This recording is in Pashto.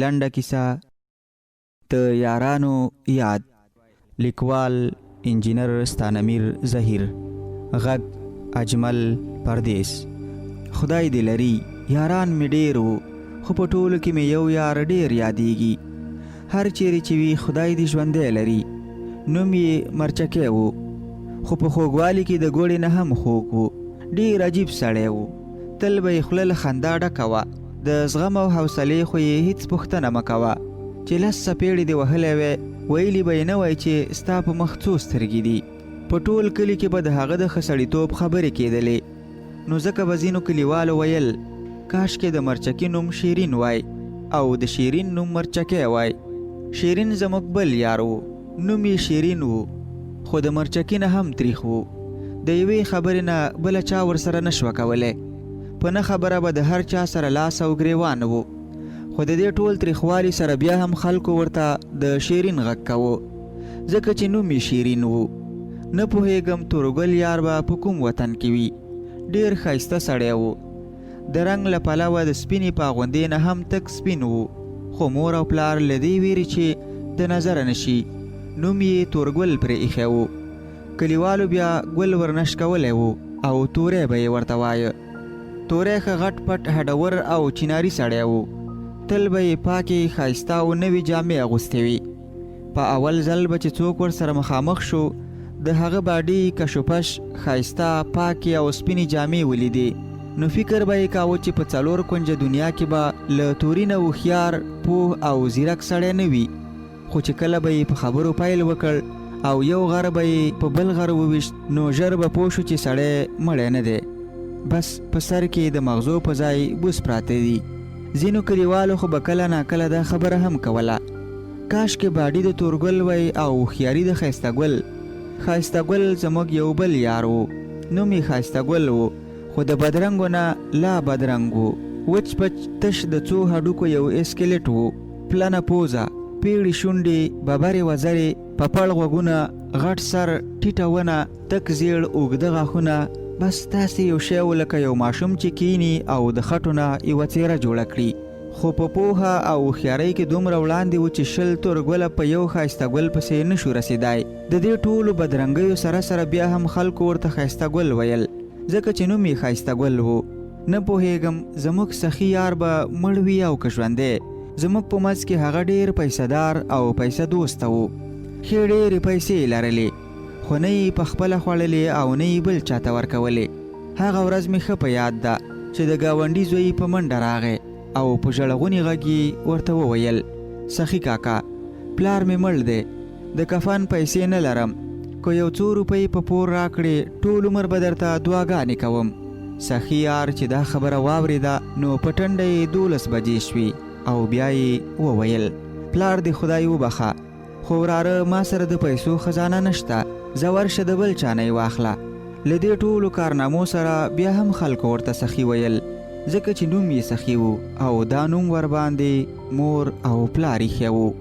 لنډه کیسه د یارانو یاد، لیکوال انجینر ستانمیر زهیر، غږ اجمل پردیس. خدای دې لري یاران مې ډیر وو، خو په ټولو کې مې یو یار ډیر یادیږي. هر چیرې چې وي خدای دې ژوندی لري. نوم یې مرچکی وو، خو په خوږوالي کې د ګوړې نه هم خوږ وو. ډیر عجیب سړی وو. تل به یې خوله له خندا ډکه وه. د زغم او حوصلې خو یې هیڅ پوښتنه مه کوه. چې لس څپېړې دې وهلی وی، ویلي به یې نه وای چې ستا په مخ څو سترګې دي. په ټول کلي کې به د هغه د ښه سړیتوب خبرې کېدلې. نو ځکه به ځینو کلیوالو ویل، کاشکې د مرچکي نوم شیرین وای او د شیرین نوم مرچکی وای. شیرین زموږ بل یار و. نوم یې شیرین و، خو د مرچکي نه هم تریخ و. د یوې خبرې نه بله چا ورسره نه شوه کولی. په نه خبره به د هر چا سره لاس او ګرېوان و. خو د دې ټول تریخوالي سره بیا هم خلکو ورته د شیرین غږ کاوه، ځکه چې نوم یې شیرین و. نه پوهېږم تورګل یار به په کوم وطن کې وي. ډېر ښایسته سړی و. د رنګ له پلوه د سپینې پاغوندې نه هم تک سپین و، خو مور او پلار له دې وېرې چې د نظره نه شي، نوم یې تورګل پرې ایښی و. کلیوالو بیا ګل ورنه شکولی و او توری به یې ورته وایه. توری ښه غټ پټ هډور او چیناري سړی و. تل به یې پاکې، ښایسته او نوې جامې اغوستې وې. په اول ځل به چې څوک ورسره مخامخ شو، د هغه باډي، کش و پش، ښایسته، پاکې او سپینې جامې ولیدې، نو فکر به یې کاوه چې په څلور کونجه دنیا کې به له توري نه هوښیار، پوه او ځیرک سړی نه وي. خو چې کله به یې په خبرو پیل وکړ او یو غر به یې په بل غر وویشت، نو ژر به پوه شو چې سړی مړی نه دی، بس په سر کې یې د مغزو په ځای بوس پراته دي. ځینو کلیوالو خو به کله ناکله دا خبره هم کوله. کاشکې باډي د تورګل وای او هوښیاري د ښایسته ګل. ښایسته ګل زموږ یو بل یار و. نوم یې ښایسته ګل و، خو د بدرنګو نه لا بدرنګ و. وچ پچ تش د څو هډوکو یو اسکلیټ و. پلنه پوزه، پېړې شونډې، ببرې وزرې، پپړ غوږونه، غټ سر، ټیټه ونه، تک زیړ اوږده غاښونه، بس داسې یو شی و لکه یو ماشوم چې کیني او د خټو نه یوه څیره جوړه کړي. خو په پوهه او هوښیارۍ کې دومره وړاندې و چې 20 تور ګله په یو ښایسته ګل پسې نه شو رسېدای. د دې ټولو بدرنګیو سره سره بیا هم خلکو ورته ښایسته ګل ویل، ځکه چې نوم یې ښایسته ګل و. نه پوهېږم زموږ سخي یار به مړ وي او که ژوندی. زموږ په منځ کې هغه ډېر پیسه دار او پیسه دوسته و. ښې ډېرې پیسې یې لرلې، خو نه یې په خپله خوړلې او نه یې بل چاته ورکولې. هغه ورځ مې ښه په یاد ده چې د ګاونډي زوی په منډه راغی او په ژړغوني غږ یې ورته وویل، سخي کاکا! پلار مې مړ دی، د کفن پیسې نه لرم، که یو څو روپۍ په پور راکړې ټول عمر به درته دعاګانې کوم. سخي یار چې دا خبره واورېده نو په ټنډه یې 12 بجې شوې او بیا یې وویل، پلار دې خدای وبخښه، خو وراره ما سره د پیسو خزانه نشته، ځه ورشه د بل چا نه یې واخله. له دې ټولو کارنامو سره بیا هم خلکو ورته سخي ویل، ځکه چې نوم یې سخي و او دا نوم ورباندې مور او پلار ایښی و.